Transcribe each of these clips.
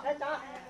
Tuaj tod ces.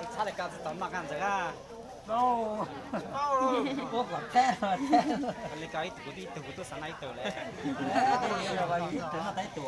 Txhab li ko tsis tau noj kaj ntxawg a. Ua kom thab li ko ib tug kuv twb ib tug kuv tuaj xav noj ib tug lawm. Ib tug noj tau ib tug.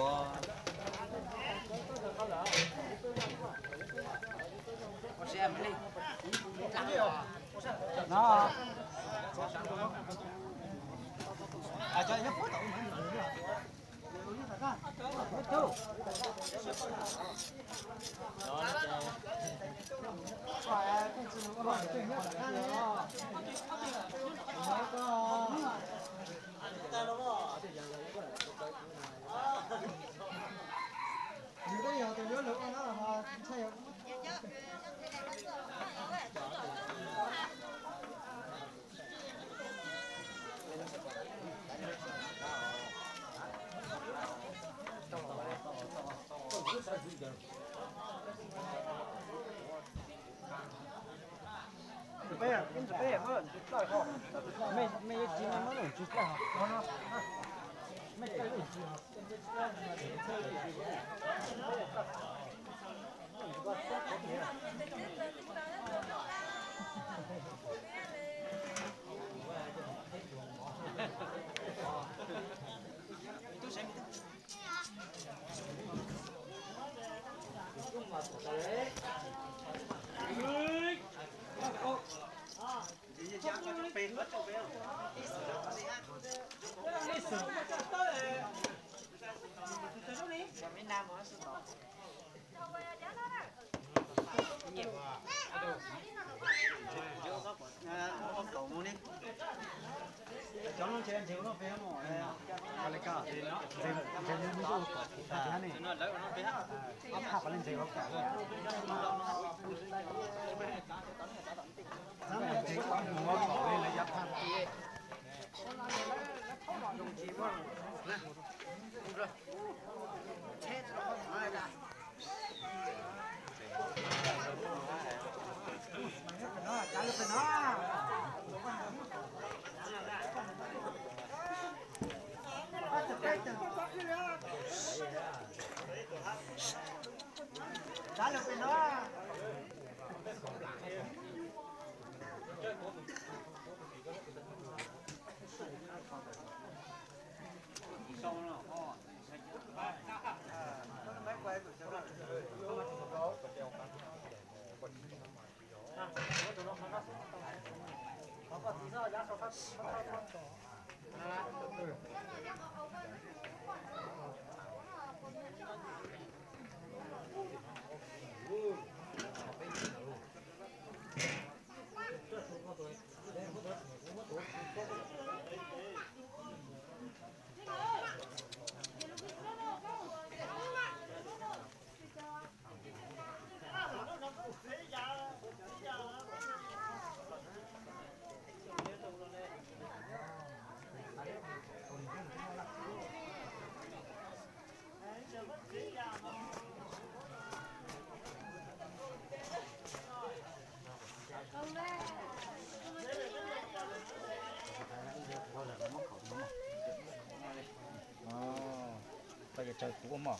Koj yuav tsaws kuv ua mog.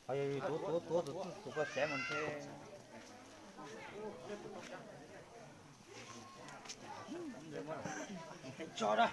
Ho yog yus tuav tuav tuav tus koj xav mus ntshe. Tso da.